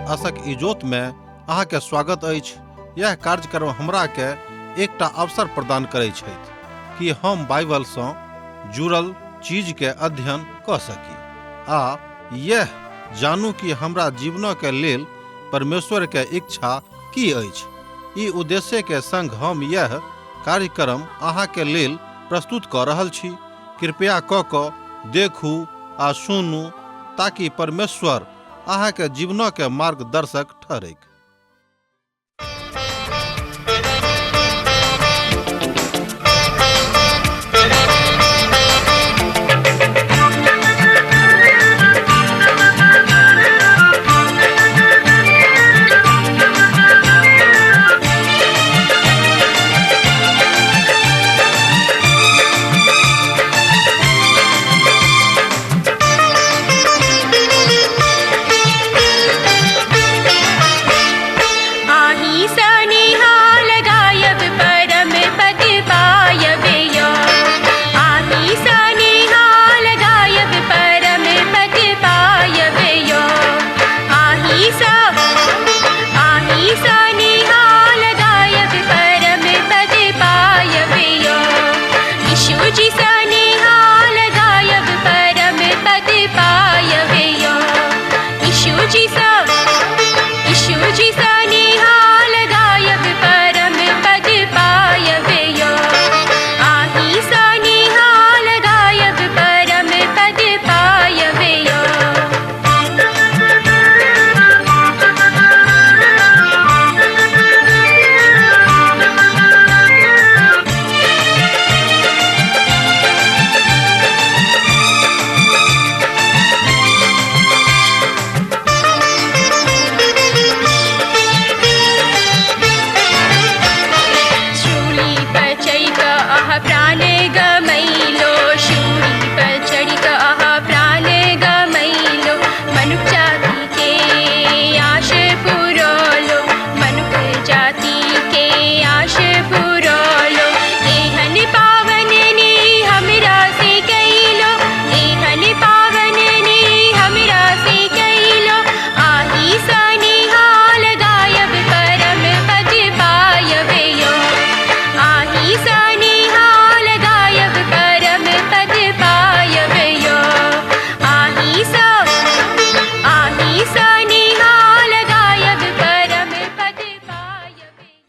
आशक इजोत में अहाँ के स्वागत अछि। यह कार्यक्रम हमरा के एकटा अवसर प्रदान करै छथि कि हम बाइबल सँ जुड़ल चीज के अध्ययन कऽ सकी आ यह जानू कि हमरा जीवनक के लेल परमेश्वर के इच्छा की अछि। ई उद्देश्य के संग हम यह कार्यक्रम अहाँ के लेल प्रस्तुत कऽ रहल छी। कृपया कऽ कऽ देखू आ सुनू ताकि परमेश्वर अहाँ के जीवनक के मार्गदर्शक ठहरैक। आही सनिहाल गायब परम पद पायब यो। आही सनिहाल गायब परम पद पायब यो। आही स आही सनिहाल गायब परम पद पायब यो। यीशु जी सनिहाल गायब परम पद पायब यो। यीशु जी स यीशु जी सनिहाल गायब परम पद पायब यो। आही सनिहाल गायब परम पद पायब यो। शूली पर चढ़ि कऽ अहाँ प्राण गमैलो। शूली पर चढ़ि कऽ अहाँ प्राण गमैलो। मनुख जाति के आश पुरौलो। मनुख जाति के आश पुरौलो। एहन पावन ने हमरा से कैलो। एहन पावन ने हमरा से कैलो। आही सनिहाल गायब परम पद पायब यो। आही सनिहाल गायब परम पद पायब यो। आही स आही सनिहाल गायब परम पद पायब यो।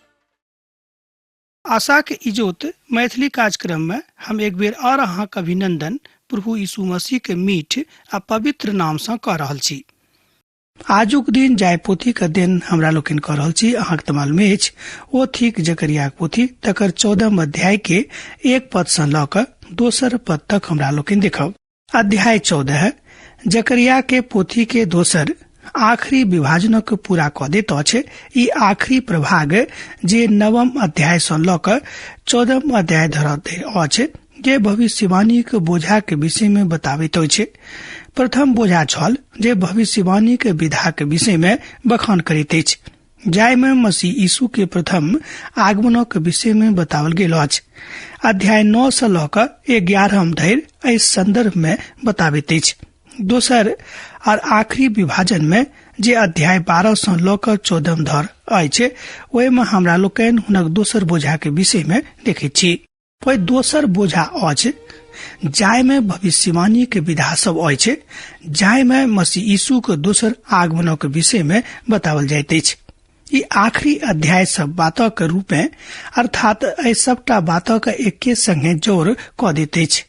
आशाक इजोत मैथिली कार्यक्रम में हम एक बेर और अहाँक अभिनंदन प्रभु यीशु मसीह के मीठ आ पवित्र नाम सँ कऽ रहल छी। आजुक दिन जाहि पोथीक अध्ययन हमरा लोकनि कऽ रहल छी अहाँक तऽ मालूम अछि, ओ थिक जकरियाक पोथी, तकर 14 अध्याय के 1 पद सँ लऽ कऽ दोसर पद तक हमरा लोकनि देखब। अध्याय 14 जकरिया के पोथी के दोसर आखिरी विभाजनक पूरा कऽ दैत अछि। ई आखिरी प्रभाग जे नवम अध्याय सँ लऽ कऽ 14 अध्याय धरि अछि, जे भविष्यवाणीक बोझा के विषय में बताबैत अछि। प्रथम बोझा छल जे भविष्यवाणीक विधाक विषय में बखान करैत अछि, जाहि में मसीह यीशु के प्रथम आगमनक विषय में बताओल गेल अछि। अध्याय 9 सँ लऽ कऽ 11 धरि एहि संदर्भ में बताबैत अछि। दोसर और आखिरी विभाजन में जे अध्याय 12 सँ लऽ कऽ 14 धरि अछि, ओहि में हमरा लोकनि हुनक दोसर बोझा के विषय में देखैत छी। ओहि दोसर बोझा अछि जाहि में भविष्यवाणी के विधा सब अछि, जाहि में मसीह यीशु के दोसर आगमनक विषय में बताओल जाइत अछि। ई आखिरी अध्याय सब बातक रूप में, अर्थात एहि सबटा बातक एके संगे जोड़ कऽ दैत अछि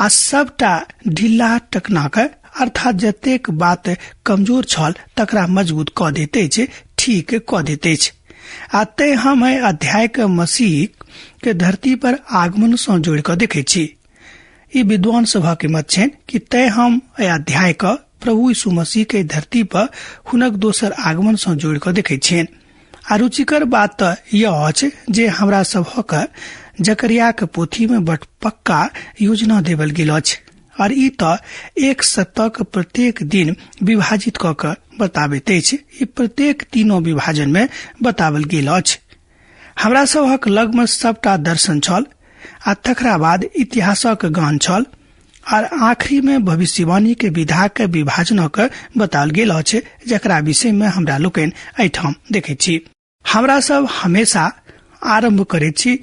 आ सबटा ढिल्ला टकनाक, अर्थात जतेक बात कमजोर छल तकरा मजबूत कऽ दैत अछि, ठीक कऽ दैत अछि। आ तें हम एहि अध्याय के मसीह के धरती पर आगमन सँ जोड़ि कऽ देखैत छी। ई विद्वान सभक मत छनि कि तें हम एहि अध्याय के प्रभु यीशु मसीह के धरती पर हुनक दोसर आगमन सँ जोड़ि कऽ देखैत छियनि। आ रुचिकर बात तऽ यह अछि जे हमरा सभक जकरियाक पोथी में बड पक्का योजना देवल गेल अछि और ई तऽ एक सप्ताह प्रत्येक दिन विभाजित कऽ कऽ बताबैत अछि। ई प्रत्येक तीनों विभाजन में बतावल गेल अछि। हमरा सभक लग में सबटा दर्शन छल आ तकरा बाद इतिहासक गान छल और आखिरी में भविष्यवाणी के विधा के विभाजनक बताओल गेल अछि, जकरा विषय में हमरा लोकनि एहिठाम देखैत छी। हमरा सब हमेशा आरंभ करैत छी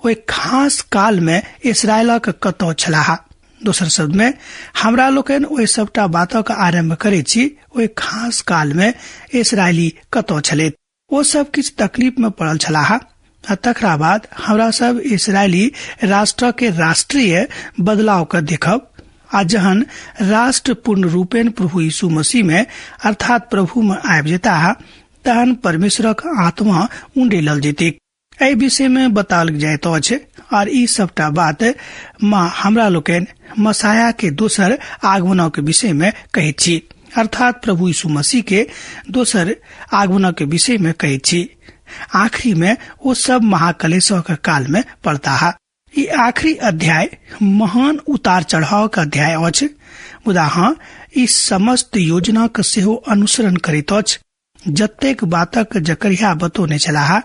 ओहि खास काल में इसराइलक कतौ छलाह। दोसर शब्द में हमरा लोकनि ओहि सबटा बातक आरंभ करैत छी ओहि खास काल में इसराइली कतौ छलथि। ओ सब किछु तकलीफ में पड़ल छलाह आ तकरा बाद हमरा सब इसराइली राष्ट्र के राष्ट्रीय बदलाव के देखब आ जहन राष्ट्र पूर्ण रूपेण प्रभु यीशु मसीह में अर्थात प्रभु में आबि जेताह तहन परमेश्वरक आत्मा उंडेलल जेतैक। एहि विषय में बताओल जाइत अछि और ई सबटा बात माँ हमरा लोकनि मसाया के दोसर आगमनक विषय में कहैत छी, अर्थात प्रभु यीशु मसीह के दोसर आगमनक विषय में कहैत छी। आखिरी में ओ सब महाकलेशक काल में पड़ताह। ई आखिरी अध्याय महान उतार चढ़ाव के अध्याय अछि, मुदा हाँ ई समस्त योजनाक सेहो अनुसरण करैत अछि। जतेक बातक जकरिया बतौने छलाह,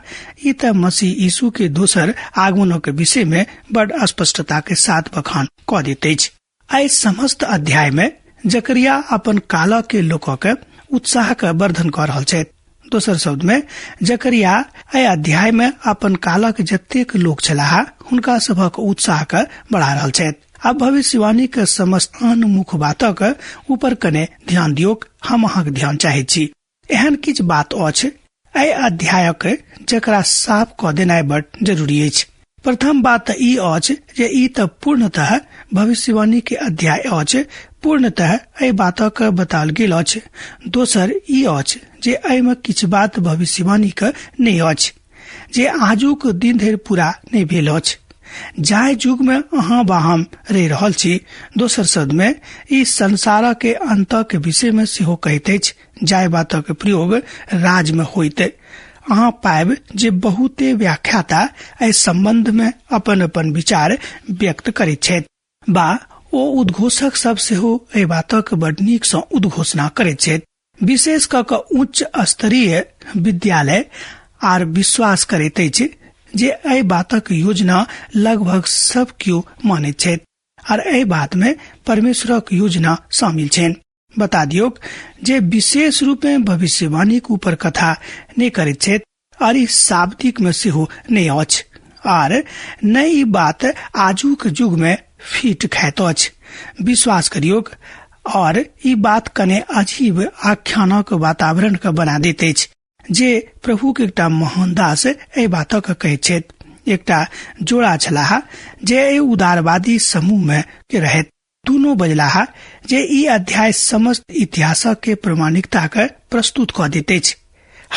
ई तऽ मसीह यीशु के दोसर आगमनक विषय में बड़ स्पष्टता के साथ बखान कऽ दैत अछि। एहि समस्त अध्याय में जकरिया अपन काल के लोकक उत्साह के वर्धन कऽ रहल छथि। दोसर शब्द में जकरिया एहि अध्याय में अपन कालक जतेक लोक छलाह हुनका सभक उत्साह के बढ़ा रहल छथि। आब भविष्यवाणी के समस्त आन मुख्य बातक ऊपर कने ध्यान दियौक, हम अहाँक ध्यान चाहैत छी। एहन किछु बात अछि एहि अध्यायक जकरा साफ कऽ देनाइ बड़ जरूरी अछि। प्रथम बात तऽ ई अछि जे ई तऽ पूर्णतः भविष्यवाणी के अध्याय अछि, पूर्णतः एहि बातक बताओल गेल अछि। दोसर ई अछि जे एहिमे किछु बात भविष्यवाणी के नहि अछि जे आजुक दिन धरि पूरा नहि भेल अछि। जाहि युग में अहाँ वा हम रहि रहल छी, दोसर शब्द में ई संसार के अंत के विषय में सेहो कहैत अछि, जाहि बातक प्रयोग राज में होइत। अहाँ पायब जे बहुते व्याख्याता एहि संबंध में अपन अपन विचार व्यक्त करैत छथि वा ओ उद्घोषक सब सेहो एहि बातक बड नीक सँ उद्घोषणा करैत छथि। विशेष कऽ कऽ उच्च स्तरीय विद्यालय आर विश्वास करैत अछि जे एहि बातक योजना लगभग सब केओ मानैत छथि आर एहि बात में परमेश्वरक योजना शामिल छनि। बता दियौक जे विशेष रूपे भविष्यवाणीक ऊपर कथा नहि करैत छथि आर ई शाब्दिक में सेहो नहि अछि आर नहि ई बात आजुक युग में फिट खाइत अछि। विश्वास करियौक और ई बात कने अजीब आख्यानक वातावरण के बना दैत अछि जे प्रभु के एकटा महान दास एहि बातक कहैत छथि। एकटा जोड़ा छलाह जे एहि उदारवादी समूह में के रहैत। दुनू बजलाह जे ई अध्याय समस्त इतिहासक के प्रमाणिकता के प्रस्तुत कऽ दैत अछि।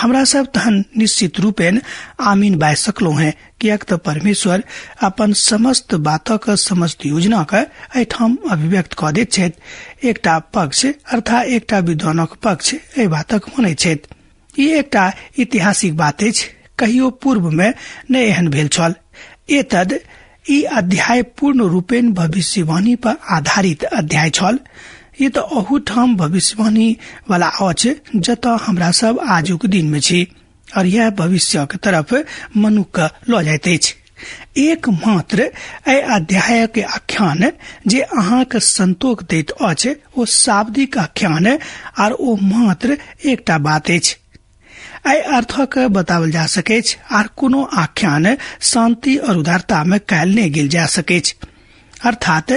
हमरा सब तहन निश्चित रूपेण आमीन बाजि सकलहुँ हेँ, किएक तऽ परमेश्वर अपन समस्त बातक समस्त योजना के एहिठाम अभिव्यक्त कऽ दैत छथि। एकटा पक्ष अर्थात एकटा विद्वानक पक्ष एहि बातक मानैत छथि। ई एकटा ऐतिहासिक बात अछि, कहियो पूर्व में नहि एहन भेल छल। एतद ई अध्याय पूर्ण रूपेण भविष्यवाणी पर आधारित अध्याय छल। ई तऽ अहूठाम भविष्यवाणी वाला अछि जतऽ हमरा सब आजुक दिन में छी और यह भविष्यक तरफ मनुख के लऽ जाइत अछि। एकमात्र एहि अध्यायक आख्यान जे अहाँके संतोष दैत अछि ओ शाब्दिक आख्यान आर ओ मात्र एकटा बात अछि। एहि अर्थक बताओल जा सकैछ आर कोनो आख्यान शांति और उदारता में कयल नहि गेल जा सकैछ। अर्थात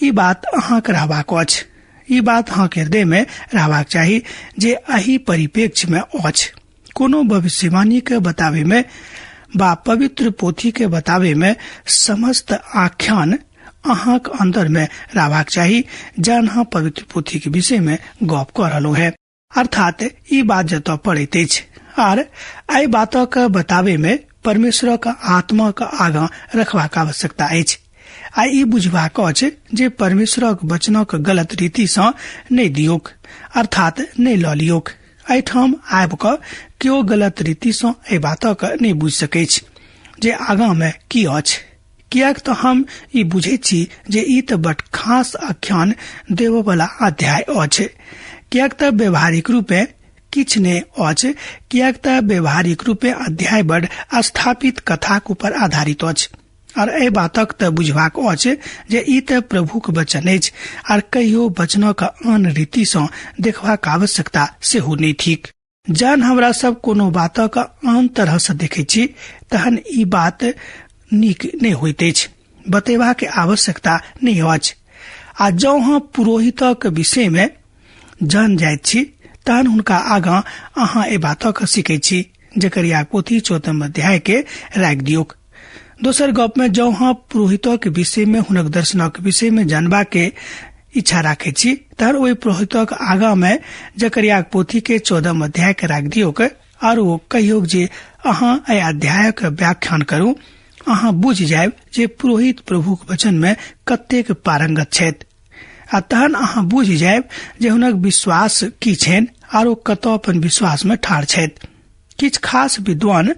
ई बात अहाँके रहबाक अछि, ई बात अहाँके हृदय में रहबाक चाही जे एहि परिप्रेक्ष्य में अछि। कोनो भविष्यवाणी के बतावे में बा पवित्र पोथी के बतावे में समस्त आख्यान अहाँक अंदर में रहबाक चाही, जहन अहाँ पवित्र पोथी के विषय में गप कऽ रहलहुँ हेँ। अर्थात ई बात जतऽ पड़ैत अछि आर एहि बातक बतावे में परमेश्वरक आत्माक आगाँ रखबाक आवश्यकता अछि आ ई बुझबाक अछि जे परमेश्वरक वचनक गलत रीति सँ नहि दियौक, अर्थात नहि लऽ लियौक। एहिठाम आबि कऽ केओ गलत रीति सँ एहि बातक नहि बुझि सकैछ जे आगाँ मे की अछि, किएक तऽ हम ई बुझैत छी जे ई तऽ बड खास आख्यान देबऽवला अध्याय अछि, किएक तऽ व्यवहारिक रूपे किछु नहि अछि, किएक तऽ व्यवहारिक रूपे अध्याय बड स्थापित कथाक ऊपर आधारित अछि। और एहि बातक तऽ बुझबाक अछि जे ई तऽ प्रभुक वचन अछि आर कहियो वचनक आन रीति सँ देखबाक आवश्यकता सेहो नहि थिक। जहन हमरा सब कोनो बातक आन तरह सँ देखैत छी तहन ई बात नीक नहि होइत अछि, बतेबाक आवश्यकता नहि अछि। आ जँ अहाँ पुरोहितक विषय मे जान जाइत छी तहन हुनका आगाँ अहाँ एहि बातक सीखैत छी। जकरिया पोथी 4 अध्याय के राखि दियौक। दोसर गप में जँ अहाँ पुरोहितक विषय में हुनक दर्शनक विषय में जानबा के इच्छा राखैत छी तहन ओहि पुरोहितक आगाँ में जकरियाक पोथी के 14 अध्याय के राखि दियौक आर ओ कहियौक जे अहाँ एहि अध्यायक व्याख्यान करू। अहाँ बुझि जायब जे पुरोहित प्रभुक वचन में कतेक पारंगत छथि आ तहन अहाँ बुझि जायब जे हुनक विश्वास की छनि आर ओ कतऽ अपन विश्वास में ठाढ़ छथि। किछु खास विद्वान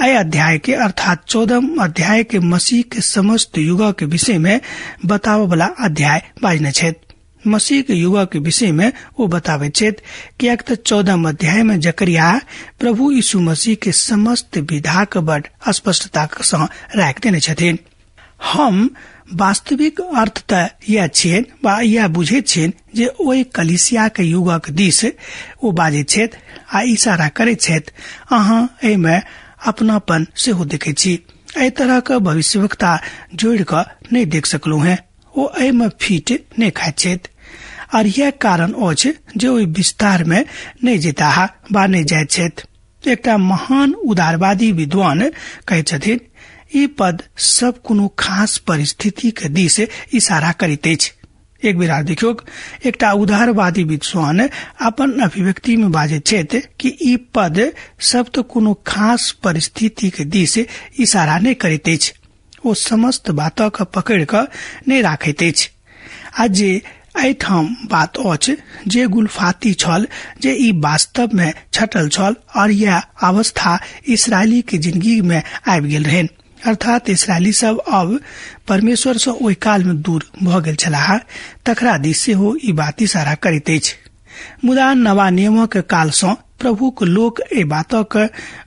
एहि अध्याय के अर्थात 14 अध्याय के मसीह के समस्त युगक विषय में बताबऽ वाला अध्याय बाजने छथि। मसीह के युगक विषय में ओ बताबैत छथि, किएक तऽ 14 अध्याय में जकरिया प्रभु यीशु मसीह के समस्त विधाक बड़ स्पष्टता सँ राखि देने छथिन। हम वास्तविक अर्थ तऽ इएह छियनि वा इएह बुझैत छियनि जे ओहि कलीसिया के युगक दिस ओ बाजैत छथि आ इशारा करैत छथि। अहाँ एहिमे अपनापन सेहो देखैत छी। एहि तरहक भविष्यवक्ता जोड़ि कऽ नहि देख सकलहुँ हेँ, ओ एहिमे फिट नहि खाइत छथि आर इएह कारण अछि जे ओहि विस्तार मे नहि जेताह वा नहि जाइत छथि। एकटा महान उदारवादी विद्वान कहैत छथिन, ई पद सब कोनो खास परिस्थिति के दिस इशारा करैत अछि। एक बेर आर देखियौ, एकटा उदारवादी विद्वान अपन अभिव्यक्ति में बाजैत छथि कि ई पद सब तऽ कोनो खास परिस्थिति के दिस इशारा नहि करैत अछि, ओ समस्त बातक पकड़ि कऽ नहि राखैत अछि। आ जे एहिठाम बात अछि जे गुलफाती छल, जे ई वास्तव में छटल छल और यह अवस्था इसराइली के जिंदगी में आबि गेल रहनि। अर्थात इसराइली सब अब परमेश्वर सँ ओहि काल में दूर भऽ गेल छलाह, तकरा दिस सेहो ई बात इशारा करैत अछि। मुदा नवा नियमक काल सँ प्रभुक लोक एहि बातक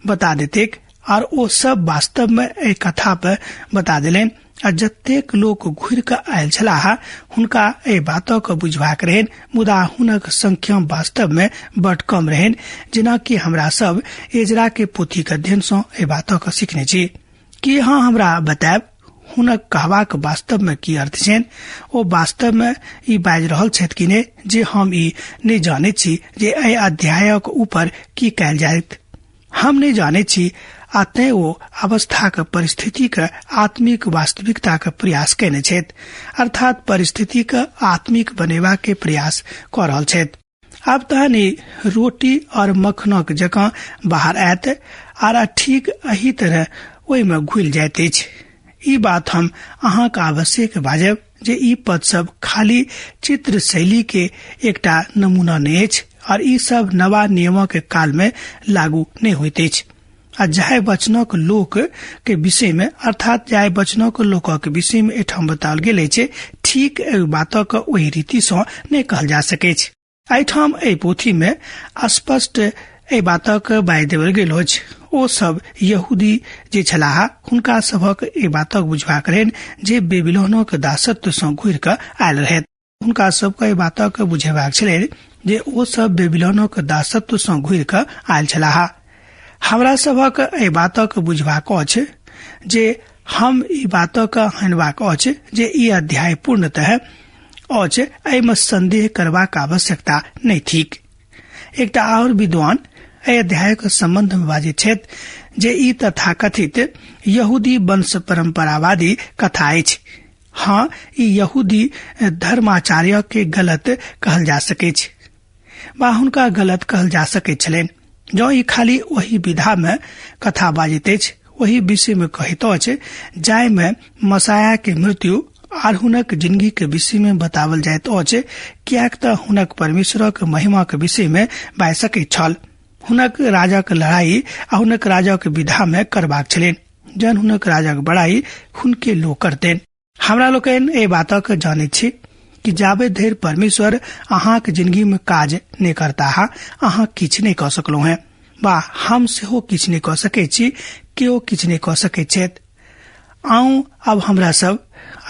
बता देतेक और ओ सब वास्तव में एहि कथा पर बता देलनि आ जतेक लोक घुरि कऽ आयल छलाह हुनका एहि बातक बुझबाक रहनि, मुदा हुनक संख्या वास्तव में बड कम रहनि, जेनाकि हमरा सब एजरा के पोथीक अध्ययन सँ एहि बातक सीखने छी। की अहाँ हमरा बतायब हुनक कहबाक वास्तव में की अर्थ छनि? ओ वास्तव में ई बाजि रहल छथि कि नहि जे हम ई नहि जानैत छी जे एहि अध्यायक ऊपर की कयल जायत? हम नहि जानैत छी आ तें ओ अवस्थाक परिस्थितिक आत्मिक वास्तविकताक प्रयास कयने छथि, अर्थात परिस्थितिक आत्मिक बनेबाक के प्रयास कऽ रहल छथि। आब तहन ई रोटी और मखनक जकाँ बाहर आयत आर ठीक एही तरह ओहिमे घुलि जाइत अछि। ई बात हम अहाँक आवश्यक बाजब जे ई पद सब खाली चित्र शैली के एकटा नमूना नहि अछि और ई सब नवा नियमक काल में लागू नहि होइत अछि। आ जाहि वचनक लोक के विषय में अर्थात जाहि वचनक लोकक विषय में एठाम बताओल गेल अछि, ठीक एहि बातक ओहि रीति सँ नहि कहल जा सकैछ। एहिठाम एहि पोथी में स्पष्ट एहि बातक बाजि देवल गेल अछि। ओ सब यहूदी जे छलाह हुनका सभक एहि बातक बुझबाक रहनि जे बेबीलोनक दासत्व सँ घुरि कऽ आयल रहथि। हुनका सबके एहि बातक बुझेबाक छलनि जे ओ सब बेबीलोनक दासत्व सँ घुरि कऽ आयल छलाह। हमरा सभक एहि बातक बुझबाक अछि जे हम ई बातक हनबाक अछि जे ई अध्याय पूर्णतः अछि, एहिमे संदेह करबाक आवश्यकता नहि थिक। एकटा आओर विद्वान एहि अध्यायक संबंध मे बाजैत छथि जे ई तथाकथित यहूदी वंश परंपरावादी कथा अछि। हाँ, ई यहूदी धर्माचार्य के गलत कहल जा सकैछ वा हुनका गलत कहल जा सकैत छलनि जँ ई खाली ओहि विधा मे कथा बाजैत अछि, ओहि विषय मे कहैत अछि जाहि मे मसाया के मृत्यु आर हुनक जिंदगी के विषय मे बतावल जाइत अछि, किएक तऽ हुनक परमेश्वरक महिमाक विषय मे बाजि सकैत छल। हुनक राजाक लड़ाई आ हुनक राजाक विधा मे करबाक छलनि, जहन हुनक राजाक बड़ाई हुनके लोक करतनि। हमरा लोकनि एहि बातक जानैत छी कि जाबे धरि परमेश्वर अहाँक जिंदगी में काज नहि करताह, अहाँ किछु नहि कऽ सकलहुँ हेँ वा हम सेहो किछु नहि कऽ सकैत छी, केओ किछु नहि कऽ सकैत छथि। आउ आब हमरा सब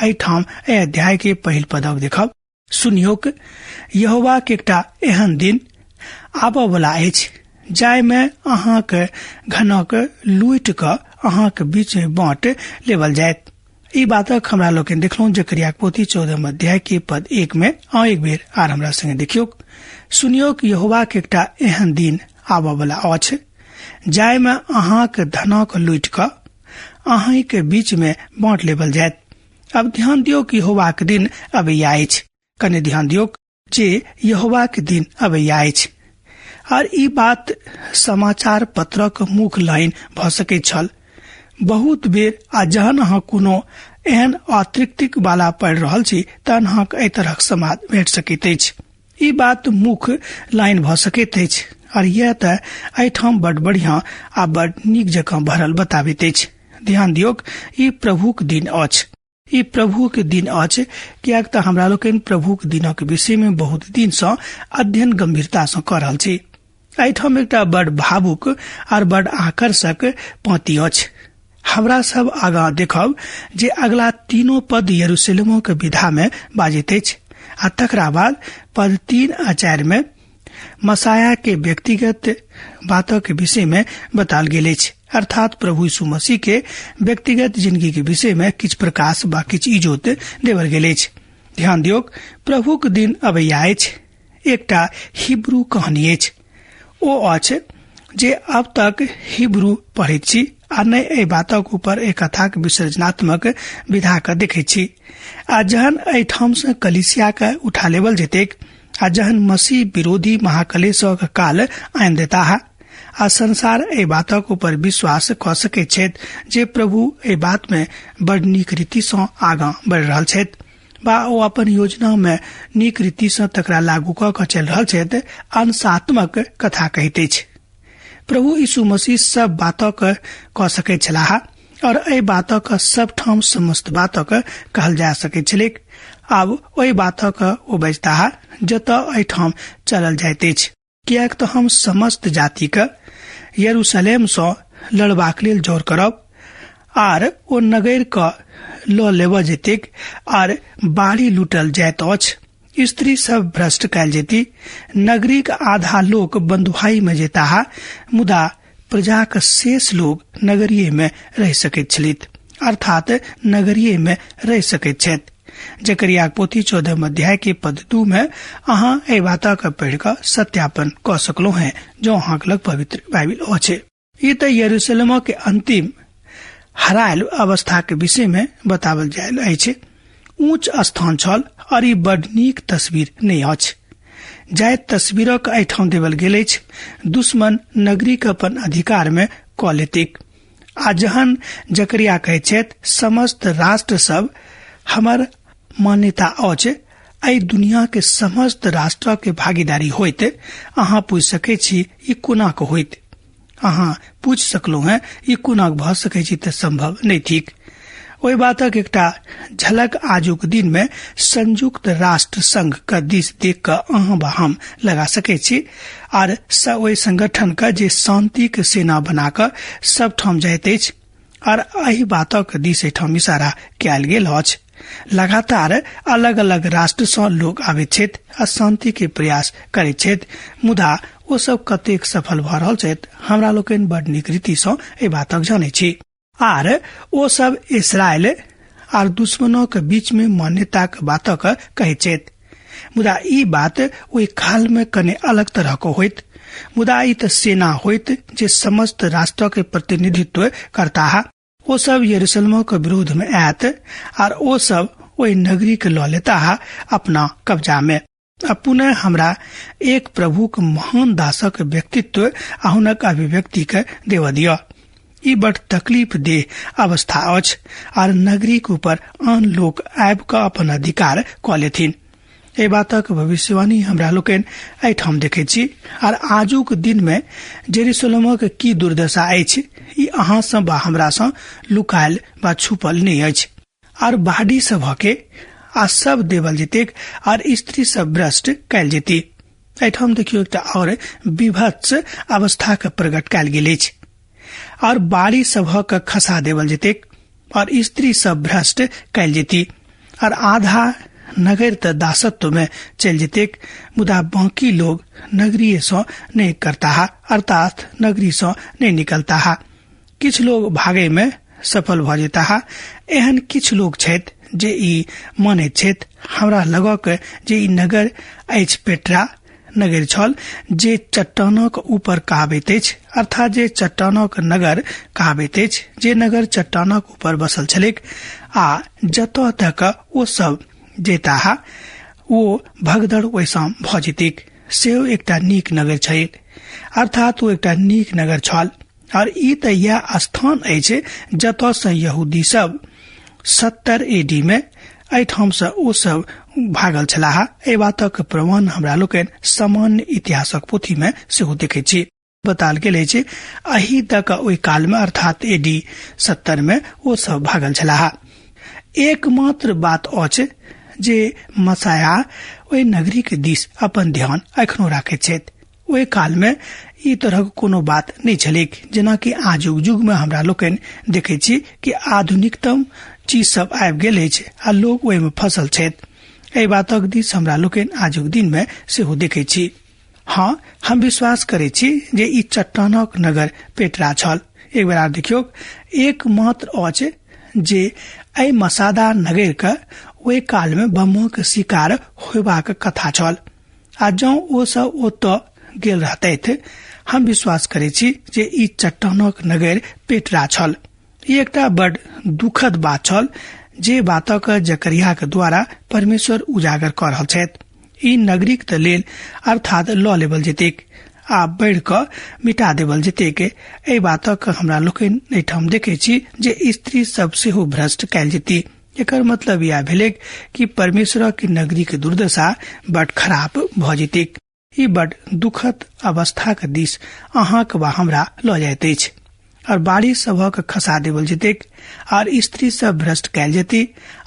एहिठाम एहि अध्याय के पहिल पदक देखब। सुनियोक, यहोवा के एकटा एहन दिन आबऽ वाला अछि जाहिमे अहाँक घनक लूटि कऽ अहाँक बीच मे बाँट लेबल जायत। ई बातक हमरा लोकनि देखलहुँ जकरियाक पोथी 14 अध्याय के पद 1 में। आउ एक बेर आर हमरा संगे देखियौक। सुनियोक, यहोवा के एकटा एहन दिन आबऽ वाला अछि जाहिमे अहाँक धनक लूटि कऽ अहाँक बीच मे बाँट लेबल जायत। अब ध्यान दियौ कि यहोवाक दिन अबैया अछि। कने ध्यान दियौ जे यहोवाक दिन अबैया अछि। आर ई बात समाचार पत्रक मुख्य लाइन भऽ सकैत छल बहुत बेर। आ जहन अहाँ कोनो एहन अतृप्तिक वाला पढ़ि रहल छी तहन अहाँके एहि तरहक समाद भेट सकैत अछि। ई बात मुख्य लाइन भऽ सकैत अछि। आर यह तऽ एहिठाम बड बढ़िया आ बड नीक जकाँ भरल बताबैत अछि। ध्यान दियौक, ई प्रभुक दिन अछि। ई प्रभुक दिन अछि, किएक तऽ हमरा लोकनि प्रभुक दिनक विषय मे बहुत दिन सँ अध्ययन गंभीरता सँ कऽ रहल छी। एहिठाम एकटा बड भावुक आर बड आकर्षक पाँति अछि। हमरा सब आगाँ देखब जे अगला तीनों पद यरूशलेमक विधा मे बाजैत अछि आ तकरा बाद पद 3 आ 4 मे मसाया के व्यक्तिगत बातक विषय मे बताल गेल अछि, अर्थात प्रभु यीशु मसीह के व्यक्तिगत जिंदगी के विषय मे किछु प्रकाश बा किछु इजोत देवल गेल अछि। ध्यान दियौक, प्रभुक दिन अबैया अछि। एकटा हिब्रू कहानी अछि, ओ अछि जे अब तक हिब्रू पढ़ैत छी आ नहि एहि बातक ऊपर एहि कथाक विसर्जनात्मक विधा के देखैत छी। आ जहन एहिठाम से कलिसिया के उठा लेवल जेतैक आ जहन मसीह विरोधी महाकलेशक काल आनि देताह आ संसार एहि बातक ऊपर विश्वास कऽ सकैत छथि जे प्रभु एहि बात मे बड़ नीक रीति सँ आगाँ बढ़ि रहल छथि बा ओ अपन योजना मे नीक रीति सँ तकरा लागू कऽ कऽ चलि रहल छथि, अंशात्मक कथा कहैत अछि। प्रभु यीशु मसीह सब बातक कऽ सकैत छलाह और एहि बातक सब ठाम समस्त बातक कहल जा सकैत छलैक। आब ओहि बातक ओ बजताह जतऽ एहिठाम चलल जाइत अछि, किएक तऽ हम समस्त जातिके यरूशलेम सँ लड़बाक लेल जोर करब आर ओ नगरि कऽ लऽ लेबऽ जेतैक आर बाड़ी लूटल जाइत अछि, स्त्री सब भ्रष्ट कयल जेती, नगरीक आधा लोक बंधुआई में जेताह, मुदा प्रजाक शेष लोक नगरीये में रहि सकैत छलित, अर्थात नगरीये में रहि सकैत छथि। जकरियाक पोथी 14 अध्याय के पद 2 में अहाँ एहि बातक पढ़ि कऽ सत्यापन कऽ सकलहुँ हैं, जो अहाँक लग पवित्र बाइबिल अछि। ई तऽ यरूशलेमक के अंतिम हरायल अवस्था के विषय में बतावल जायल अछि। ऊंच स्थान छल और ई बड नीक तस्वीर नहि अछि। जाहि तस्वीरक एहिठाम देवल गेल अछि, दुश्मन नगरी के अपन अधिकार में कऽ लेतिक। आ जहन जकरिया कहैत छथि, समस्त राष्ट्र सब हमर मान्यता अछि, एहि दुनिया के समस्त राष्ट्र के भागीदारी होइत, अहाँ पूछि सकै छी ई कोना के होइत? अहाँ पूछि सकलहुँ हैं ई कोना भऽ सकै छी? तऽ संभव नहि थिक। ओहि बातक एकटा झलक आजुक दिन में संयुक्त राष्ट्र संघ के दिस देख कऽ अहाँ वा हम लगा सकै छी आर ओहि संगठन के जे शांति के सेना बना कऽ सब ठाम जाइत अछि, आर एहि बातक दिस एहिठाम इशारा कयल गेल अछि। लगातार अलग अलग राष्ट्र सँ लोक आबैत छथि आ शांति के प्रयास करैत छथि, मुदा ओ सब कतेक सफल भऽ रहल छथि हमरा लोकनि बड नीक रीति सँ एहि बातक जानैत छी। आर ओ सब इसराइल आर दुश्मनक बीच में मान्यताक बातक कहैत छथि, मुदा ई बात ओहि काल में कने अलग तरह के होइत, मुदा ई तऽ सेना होइत जे समस्त राष्ट्र के प्रतिनिधित्व करताह। ओ सब यरूशलेमक विरोध में आयत आर ओ सब ओहि नगरी के लऽ लेताह अपना कब्जा में। आ पुनः हमरा एक प्रभुक महान दासक व्यक्तित्व आ हुनक अभिव्यक्ति के देव दिअ। ई बड तकलीफ देह अवस्था अछि आर नगरीक ऊपर आन लोक आबि कऽ अपन अधिकार कऽ लेथिन। एहि बातक भविष्यवाणी हमरा लोकनि एहिठाम देखैत छी। आर आजुक दिन मे जेरूशलेमक की दुर्दशा अछि ई अहाँ सँ वा हमरा सँ लुकायल वा छुपल नहि अछि। आर बाढ़ि सभके आ सब देवल जेतेक आर स्त्री सब भ्रष्ट कयल जेती। एहिठाम देखियौ एकटा और विभत्स अवस्था के प्रकट कयल गेल अछि। और बाड़ी सभक खसा देवल जेतेक। और स्त्री सब भ्रष्ट कयल जेती और आधा नगर त दासत्व में चलि जेतेक, मुदा बाकी लोग नगरीय सँ नहि करताह, अर्थात नगरी सँ नहि निकलताह। किछु लोग भागे में सफल भऽ जेताह। एहन किछु लोग छथि जे ई मानैत छथि, हमरा लगक जे ई नगर अछि पेट्रा नगर छल जे चट्टानक ऊपर कहाबैत अछि, अर्थात जे चट्टानक नगर कहाबैत अछि, जे नगर चट्टानक ऊपर बसल छलैक आ जतऽ तक ओ सब जेताह ओ भगदड़ ओहिसँ भऽ जेतैक। सेहो एकटा नीक नगर छै, अर्थात ओ एकटा नीक नगर छल। और ई तऽ इएह स्थान अछि जतऽ से यहूदी सब 70 AD में एहिठाम से ओ सब भागल छलाह। एहि बातक प्रमाण हमरा लोकनि सामान्य इतिहासक पोथी में सेहो देखैत छी। बताल गेल अछि एहि तक ओहि काल में अर्थात AD 70 में ओ सब भागल छलाह। एकमात्र बात अछि जे मसाया ओहि नगरी के दिस अपन ध्यान एखनो राखैत छथि। ओहि काल में ई तरहक कोनो बात नहि छलैक जेनाकि आजुक युग में हमरा लोकनि देखैत छी कि आधुनिकतम चीज सब आबि गेल अछि आ लोग ओहि में फसल छथि। एहि बातक दिस हमरा लोकनि आजुक दिन में सेहो देखैत छी। हाँ, हम विश्वास करै छी जे ई चट्टानक नगर पेट्रा छल। एक बेर आर देखियौ, एकमात्र अछि जे एहि मसादा नगर के ओहि काल में बमक शिकार होयबाक कथा छल आ जँ ओ सब ओतऽ गेल रहतथि, हम विश्वास करै छी जे ई चट्टानक नगर पेट्रा छल। ई एकटा बड दुखद बात छल जे बातक जकरिया के द्वारा परमेश्वर उजागर कऽ रहल छथि। ई नगरीक त लेल अर्थात लऽ लेबल जेतेक आ बढ़ि कऽ मिटा देबल जेतेक। एहि बातक हमरा लोकनि एहिठाम देखै छी जे स्त्री सब सेहो भ्रष्ट कयल जेती। एकर मतलब इएह भेलैक कि परमेश्वरक नगरीक दुर्दशा बड खराब भऽ जेतेक। ई बड दुखद अवस्थाक दिस अहाँक वा हमरा लऽ जाइत अछि। और बाड़ी सभक खसा देबल जेतेक और स्त्री सब भ्रष्ट कयल जेती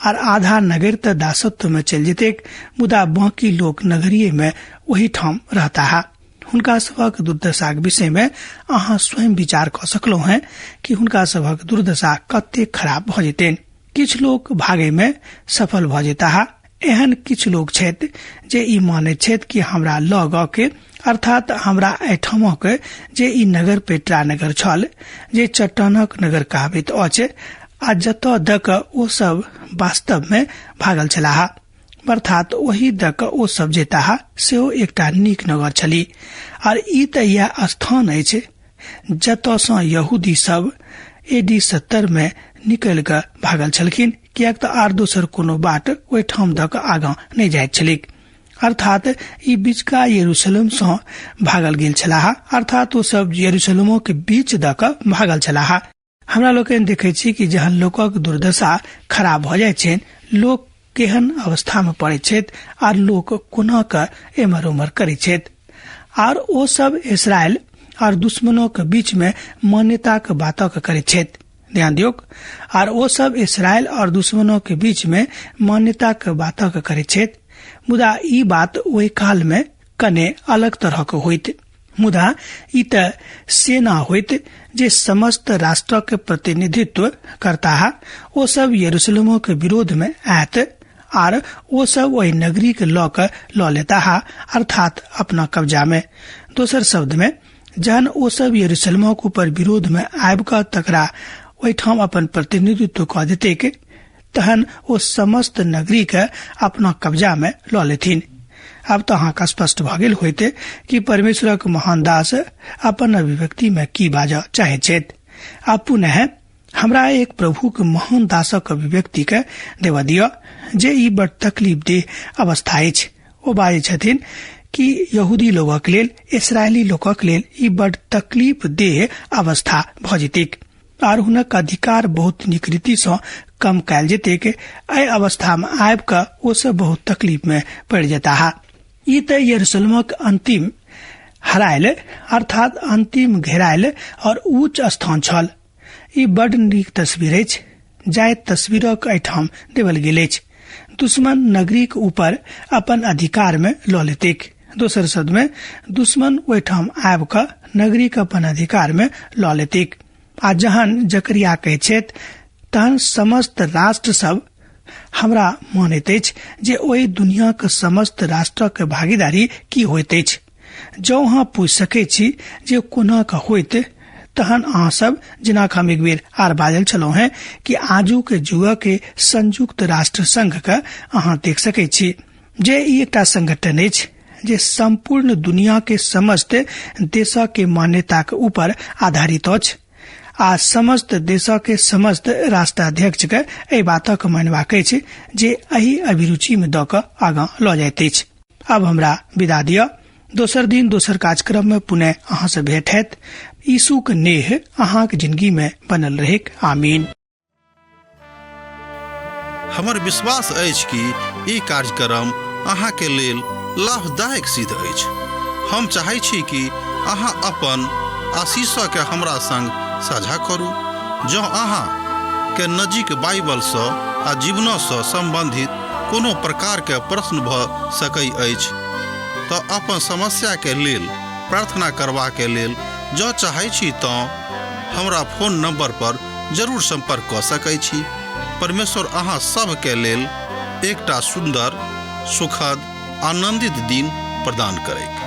और आधा नगर त दासत्व में चलि जेतेक, मुदा बाकी लोक नगरीय में ओही ठाम रहताह। हुनका सभक दुर्दशाक विषय में अहाँ स्वयं विचार कऽ सकलहुँ हैं कि हुनका सभक दुर्दशा कतेक खराब भऽ जेतनि। किछु लोक भागे में सफल भऽ जेताह। एहन किछु लोक छथि जे ई मानैत छथि कि हमरा लग के अर्थात हमरा एहिठामक जे ई नगर पेट्रा नगर छल जे चट्टानक नगर कहाबैत अछि आ जतऽ दऽ कऽ ओ सब वास्तव में भागल छलाह, अर्थात ओहि दऽ कऽ ओ सब जेताह, सेहो एकटा नीक नगर छली। और ई तऽ इएह स्थान अछि जतऽ सँ यहूदी सब AD 70 में निकलि कऽ भागल छलखिन, किएक तऽ आर दोसर कोनो बाट ओहिठाम दऽ कऽ आगाँ नहि जाइत छलैक। अर्थात ई बिचका यरूशलेम सँ भागल गेल छलाह, अर्थात ओ सब यरूशलेमो के बीच दऽ कऽ भागल छलाह। हमरा लोकनि देखै छी कि जहन लोकक दुर्दशा खराब भऽ जाइत छनि, लोक केहन अवस्था में पड़ैत छथि आर लोक कोना कऽ एम्हर ओम्हर करैत छथि। आर ओ सब इसराइल और दुश्मनों के बीच में मान्यताक बातक करैत छथि। ध्यान दियौक, आर ओ सब इसराइल और दुश्मनों के बीच में मान्यताक बातक करैत छथि, मुदा ई बात ओहि काल में कने अलग तरहक होइत। मुदा ई तऽ सेना होइत जे समस्त राष्ट्रक प्रतिनिधित्व करताह। ओ सब यरूशलेमो के विरोध में आयत आर ओ सब ओहि नगरी के लऽ कऽ लऽ लेताह, अर्थात अपना कब्जा में। दोसर शब्द में, जहन ओ सब यरूशलेमक ऊपर विरोध में आबि कऽ तकरा ओहिठाम अपन प्रतिनिधित्व कऽ देतैक, तहन ओ समस्त नगरी के अपना कब्जा में लऽ लेथिन। आब तऽ अहाँके स्पष्ट भऽ गेल होइत कि परमेश्वरक महान दास अपन अभिव्यक्ति में की बाजऽ चाहैत छथि। आब पुनः हमरा एक प्रभुक महान दासक अभिव्यक्ति के देबऽ दिअ जे ई बड़ तकलीफदेह अवस्था अछि। ओ बाजै छथिन कि यहूदी लोकक लेल, इसराइली लोकक लेल ई बड़ तकलीफदेह अवस्था भऽ जेतैक आर हुनक अधिकार बहुत नीक रीति सँ कम कयल जेतैक। एहि अवस्था में आबि कऽ ओ सब बहुत तकलीफ में पड़ि जेताह। ई तऽ यरूशलेमक अंतिम हरायल अर्थात अंतिम घेरायल और ऊंच स्थान छल। ई बड नीक तस्वीर अछि जाहि तस्वीरक एहिठाम देवल गेल अछि। दुश्मन नगरीक ऊपर अपन अधिकार में लऽ लेतैक। दोसर शब्द में दुश्मन ओहिठाम आबि कऽ नगरीक अपन अधिकार में लऽ लेतैक। आ जहन जकरिया कहै छथि तहन समस्त राष्ट्र सब हमरा मानैत अछि जे ओहि दुनियाक समस्त राष्ट्रक भागीदारी की होइत अछि। जँ अहाँ पूछि सकैत छी जे कोना कऽ होइत, तहन अहाँ सब, जेना हम एक बेर आर बाजल छलहुँ हेँ कि आजुक युगक संयुक्त राष्ट्र संघ के अहाँ देख सकैत छी जे ई एकटा संगठन अछि जे सम्पूर्ण दुनिया के समस्त देशक के मान्यताक ऊपर आधारित अछि आ समस्त देशक के समस्त राष्ट्राध्यक्ष के एहि बातक मानबाक अछि जे एहि अभिरुचि में दऽ कऽ आगाँ लऽ जाइत अछि। अब हमरा विदा दिअ। दोसर दिन दोसर कार्यक्रम में पुनः अहाँ से भेंट हैत। यीशु के नेह अहाँक जिंदगी में बनल रहेक। आमीन। हमर विश्वास अछि कि ई कार्यक्रम अहाँके लेल लाभदायक सिद्ध अछि। हम चाहै छी कि अहाँ अपन आशीषके हमरा संग साझा करू। जँ अहाँ के नजीक बाइबलसँ आ जीवनसँ सम्बन्धित कोनो प्रकारके प्रश्न भऽ सकै अछि तऽ अपन समस्याके लेल प्रार्थना करबाके लेल जँ चाहै छी तँ हमरा फोन नंबर पर जरूर संपर्क कऽ सकै छी। परमेश्वर अहाँ सभके लेल एकटा सुन्दर, सुखद, आनंदित दिन प्रदान करैक।